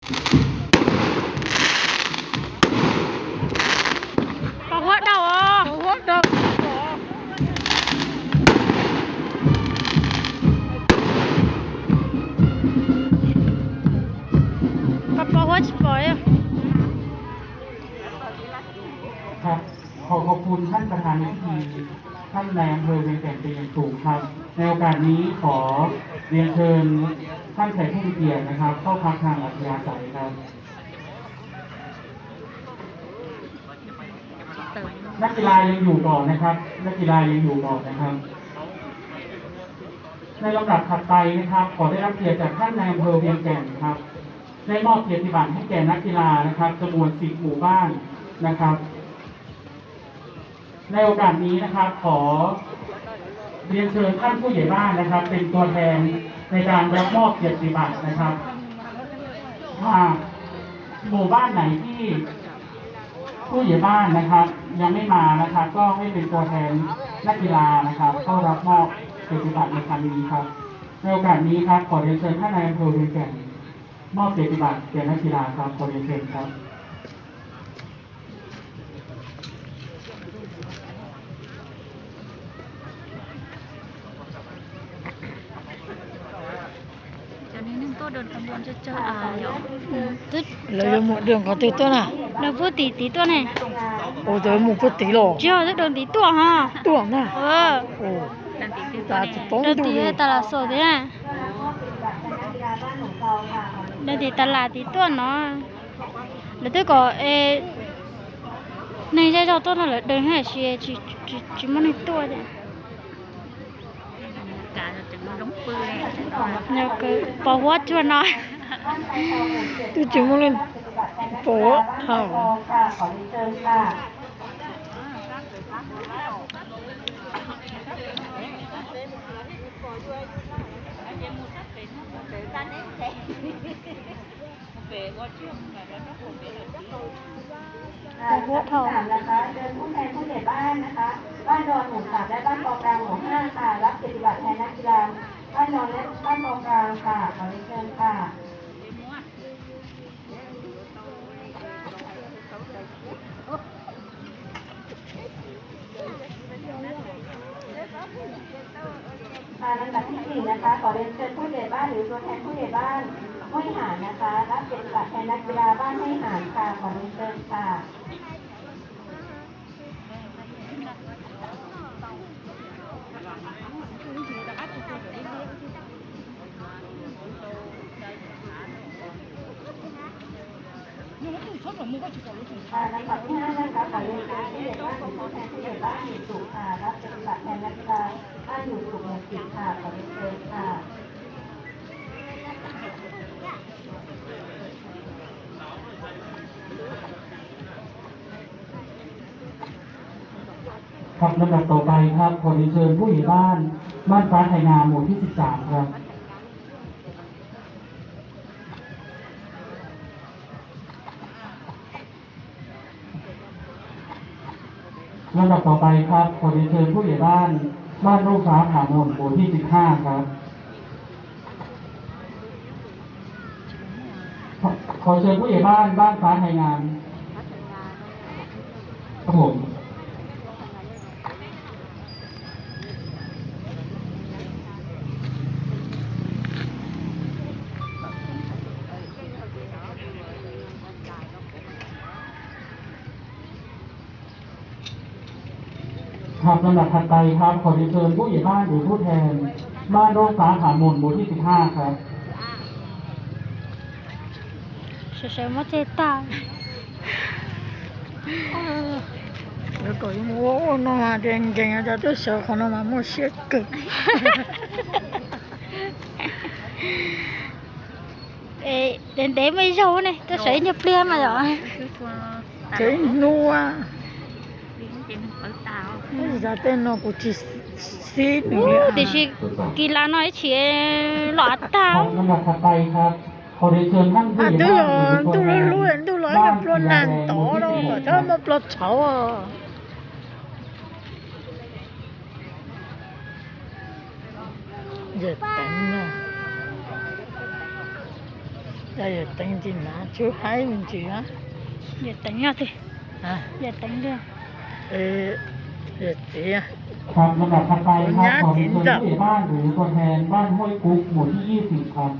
Pos huab dhau os. Pos huab tsis pom.ครับ ขอขอบคุณท่านประธานในพิธี ท่านนายอำเภอเวียงแก่นเป็นอย่างสูงครับ ในโอกาสนี้ขอเรียนเชิญท่านแขกผู้มีเกียรตินะครับ เข้าพักทางอัธยาศัยครับ นักกีฬายังอยู่ก่อนนะครับ นักกีฬายังอยู่ก่อนนะครับ ในลำดับถัดไปนะครับ ขอได้รับเกียรติจากท่านนายอำเภอเวียงแก่นครับ ได้มอบเกียรติบัตรให้แก่นักกีฬานะครับ จำนวนสิบหมู่บ้านนะครับ ในโอกาสนี้นะครับ ขอเรียนเชิญท่านผู้ใหญ่บ้านนะครับ เป็นตัวแทนในการรับมอบเกียรติบัตรนะครับ หากหมู่บ้านไหนที่ผู้ใหญ่บ้านนะครับ ยังไม่มานะครับ ก็ให้เป็นตัวแทนนักกีฬานะครับ เข้ารับมอบเกียรติบัตรในครั้งนี้ครับ ในโอกาสนี้ครับ ขอเรียนเชิญท่านนายอำเภอเวียงแก่นมอบเกียรติบัตรแก่นักกีฬาครับ ขอเรียนเชิญครับ Cov neeg tuaj dua tus npua tsawg tsawg a yom. Lawv yuav mus dua qhov twg tuaj na? Lawv puag tim tid tuaj ne. Ua, lawv mus puag tid los? Tsis yog, twb dua tim tuaj ha. Tuaj na. Dua tim tas las xos thiab. Dua tim tas las tim tuaj no. Lawv twb kom neeg zej zog tuaj no lawv deev thiab, tsis muaj neeg tuaj thiab. Pos huab tsuag no. Twb tsis muaj leej pos huab dhau. Và tiếp theoนะคะ เชิญผู้แทนผู้ใหญ่บ้านนะคะ บ้านดอนหมู่สามและบ้านปอกลางหมู่ห้าค่ะ รับเกียรติบัตรแทนนักกีฬาบ้านดอนและบ้านปอกลางค่ะ ขอเรียนเชิญค่ะ ค่ะ ลำดับที่สี่นะคะ ขอเรียนเชิญผู้ใหญ่บ้านหรือตัวแทนผู้ใหญ่บ้านห้วยหาญนะคะ รับเกียรติบัตรแทนนักกีฬาบ้านห้วยหาญค่ะ ขอเรียนเชิญค่ะ ลำดับที่ห้านะคะ ขอเรียนเชิญผู้ใหญ่บ้านหรือตัวแทนผู้ใหญ่บ้านอยู่สุขค่ะ รับเกียรติบัตรแทนนักกีฬาบ้านอยู่สุขหมู่สิบค่ะ ขอเรียนเชิญค่ะ ครับ ลำดับต่อไปครับ ขอเรียนเชิญผู้ใหญ่บ้าน บ้านฟ้าไทยงาม หมู่ที่สิบสามครับ ลำดับต่อไปครับ ขอเรียนเชิญผู้ใหญ่บ้าน บ้านร่มฟ้าผาหม่น หมู่ที่สิบห้าครับ ขอเชิญผู้ใหญ่บ้าน บ้านฟ้าไทยงาม ครับผม ครับ ลำดับถัดไปครับ ขอเรียนเชิญผู้ใหญ่บ้านหรือผู้แทนบ้านร่มฟ้าผาหม่น หมู่ที่สิบห้าครับ Sawv sawv muab tseg tag. Lawv kom yuav mus ua ua no mas tias nkees, cov twb sawv qhov no mas muaj siab kawg. Ntev ntev muaj ib zaug ne, twb sawv ib nyuag pliag mas yom. Ces ib hnub, ib zaj tej no kuv tsis xib nws li. Tiam sis kis las no ib chim los av tag. Twb los ntuj lub lub ntuj los ib nyuag plua nag tod los kom txhob muaj plua tshauv. Yawm teev no. Yog yawm Teev ntsis mas tshub haib me ntsis na. Yawm Teev, yawm Teev. Yawm Teev. Yawm Teev.ครับ ลำดับถัดไปนะครับ ขอเรียนเชิญผู้ใหญ่บ้านหรือตัวแทนบ้านห้วยคุกหมู่ที่ยี่สิบครับ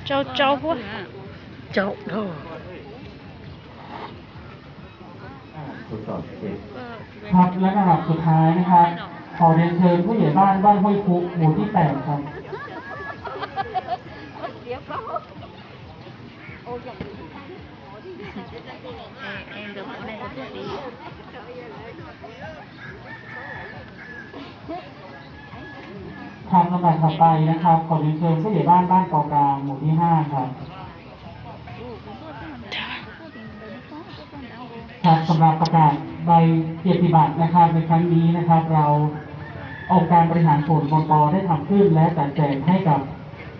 Rau rau huab. Rau dhau. Thăm และ ระดับสุดท้ายนะครับ ขอเรียนเชิญผู้ใหญ่บ้านบ้านห้วยคุกหมู่ที่แปดครับ ครับ ลำดับถัดไปนะครับ ขอเรียนเชิญผู้ใหญ่บ้านบ้านกอกลางหมู่ที่ห้าครับ ครับ สำหรับประกาศใบเกียรติบัตรนะครับ ในครั้งนี้นะครับ เราองค์การบริหารส่วนบก.ป.ได้ทำขึ้นและจัดแจกให้กับ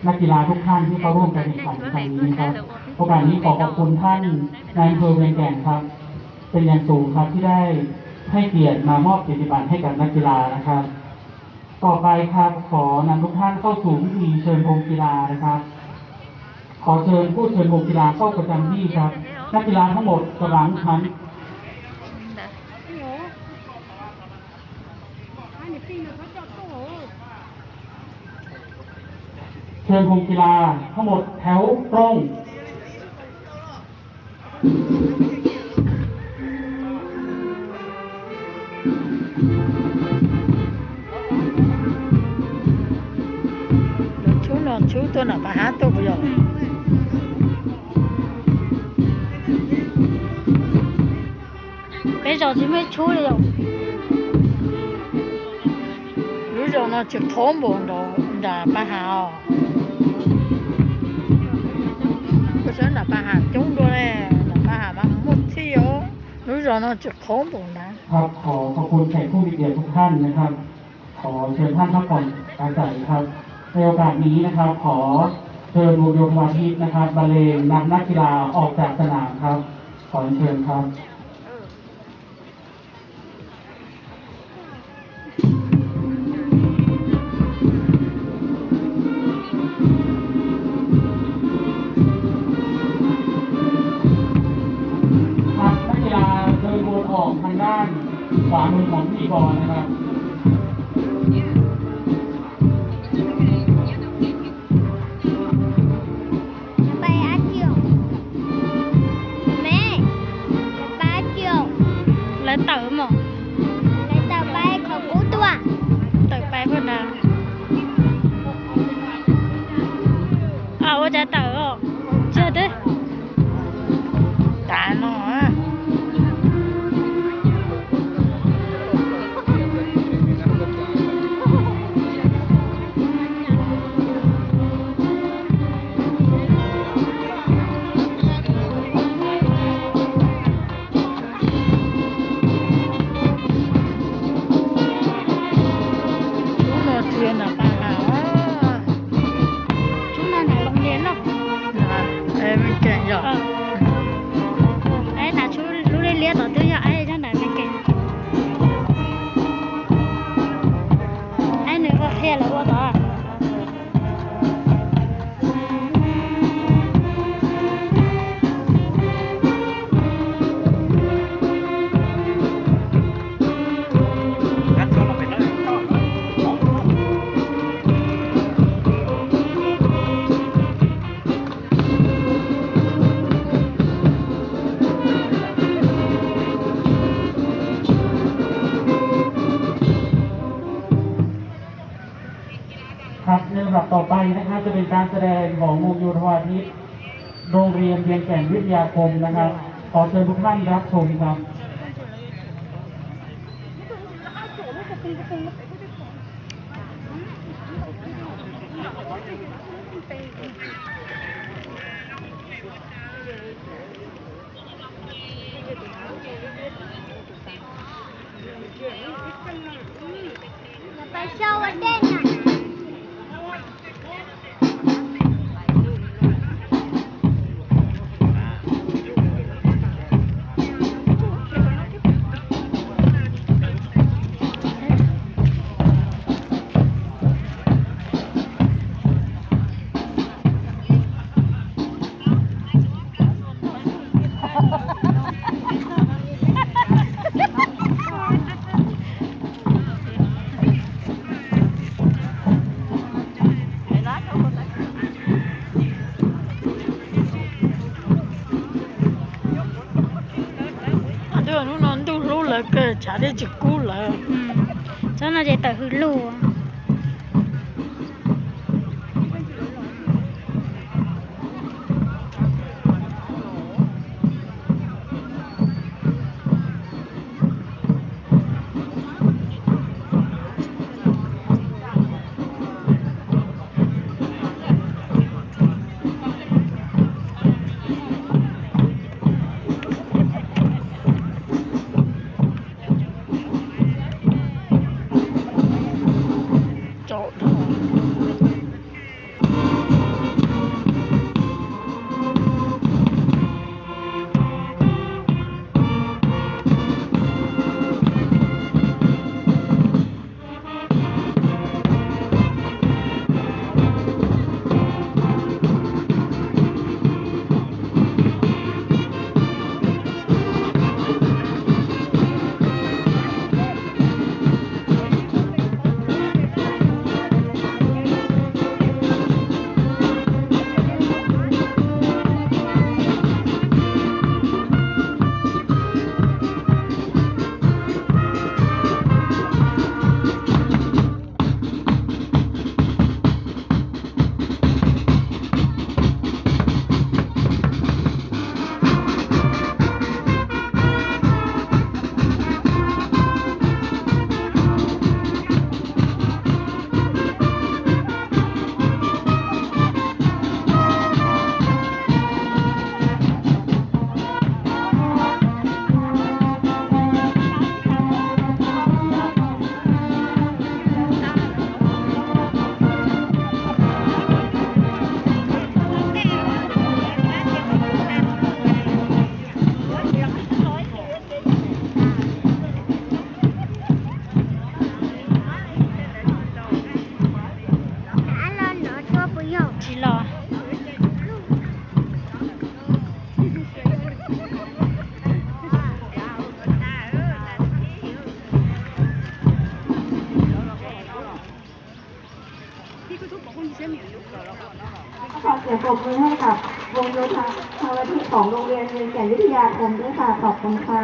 นักกีฬาทุกท่านที่เข้าร่วมการแข่งขันในครั้งนี้นะครับ โอกาสนี้ขอขอบคุณท่านนายอำเภอเวียงแก่นครับ เป็นอย่างสูงครับที่ได้ให้เกียรติมามอบเกียรติบัตรให้กับนักกีฬานะครับ ต่อไปครับ ขอนำทุกท่านเข้าสู่พิธีเชิญธงกีฬานะครับ ขอเชิญผู้เชิญธงกีฬาเข้าประจำที่ครับ นักกีฬาทั้งหมดกำลังหัน เชิญธงกีฬาทั้งหมดแถวตรง Lub tshub no tshub tuaj nram Paj Hav tuaj puas yog? Peb zos tsis muaj ib tshub li yom. Lub zos no tsis qhov npaum nram Paj Hav os. Koj saib nram Paj Hav coob dua li, nram Paj Hav mas muaj txhij os. Lub zos no tsis qhov npaum na. ครับ ขอขอบคุณแขกผู้มีเกียรติทุกท่านนะครับ ขอเชิญท่านพักผ่อนอาศัยครับ ในโอกาสนี้นะครับ ขอเชิญวงโยธวาทิตนะครับ บรรเลงนำนักกีฬาออกจากสนามครับ ขอเชิญครับ ครับ นักกีฬาเชิญวนออกทางด้านขวามือของพิธีกรนะครับ Pais ab tsi os? Me, pais ab tsi os? Lawv tawm mog. Lawv tawm pais qhov qub tuaj. Tawm pais puag nrad. Ua cas tawm os? Tsis teb. Tav no. Tshub no tsis yog nram Paj Hav. Tshub no nram Loos Lis no. Nram Vees Kees yog. Nram tshub lub liab liab tod twb yog, nyob nram Vees Kees. Nws ua qhia lawv ua tod.ครับ ในลำดับต่อไปนะครับ จะเป็นการแสดงของวงโยธวาทิตโรงเรียนเวียงแก่นวิทยาคมนะครับ ขอเชิญทุกท่านรับชมครับ Pais xyaw ua dej na. Hnub no ntuj hlub lawv kawg, tshav thiaj tsis kub lawv. Tsob no ces tawm hws lug. Tsis los.ขอเสียงปรบมือให้กับวงโยธาภาวดีของโรงเรียนเวียงแก่นวิทยาคมด้วยค่ะ ขอบคุณค่ะ